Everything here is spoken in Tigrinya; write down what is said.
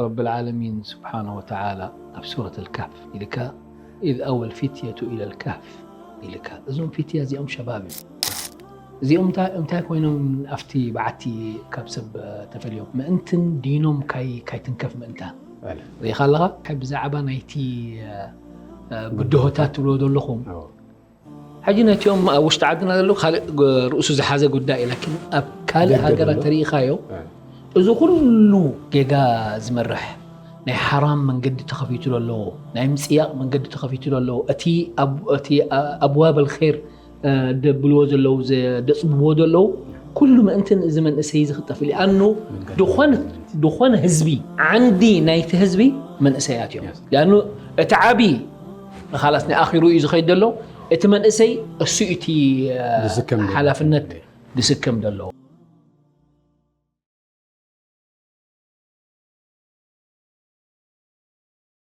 ረብል ዓለሚን ስብሓነ ወተዓላ ኣብ ሱረት ኣልካህፍ ኢልካ፣ ኢዝ ኣወል ፊትየቱ ኢለል ካህፍ ኢልካ። እዞም ፊትያ እዚኦም ሸባብ እዮም። እዚኦም እንታይ ኮይኖም ኣብቲ በዓቲ ካብ ሰብ ተፈልዮም ምእንትን ዲኖም ካይ ካይትንከፍ ምእንታን ሪኢኻ ኣለኻ። ብዛዕባ ናይቲ ብድሆታት ትብሎ ዘለኹም ሕጂ ነቲኦም ኣብ ውሽጢ ዓድና ዘለዉ ካልእ ርእሱ ዝሓዘ ጉዳይ እዩ። ላኪን ኣብ ካልእ ሃገራት ተሪኢኻዮ እዚ ኩሉ ጌጋ ዝመርሕ ናይ ሓራም መንገዲ ተኸፊቱ ዘሎ፣ ናይ ምጽያቕ መንገዲ ተኸፊቱ ዘሎ፣ እቲ ኣብዋብ ኣልር ደብልዎ ዘለዉ ደጽብዎ ዘለዉ ኩሉ ምእንትን እዚ መንእሰይ ዝኽጠፍ ሊኣኑ ድኾነ ህዝቢ ዓንዲ ናይቲ ህዝቢ መንእሰያት እዮም። ሊኣኑ እቲ ዓቢ ኻላስ ንኣኺሩ እዩ ዝኸይድ ዘሎ። እቲ መንእሰይ እሱ እቲ ሓላፍነት ዝስከም ዘሎ።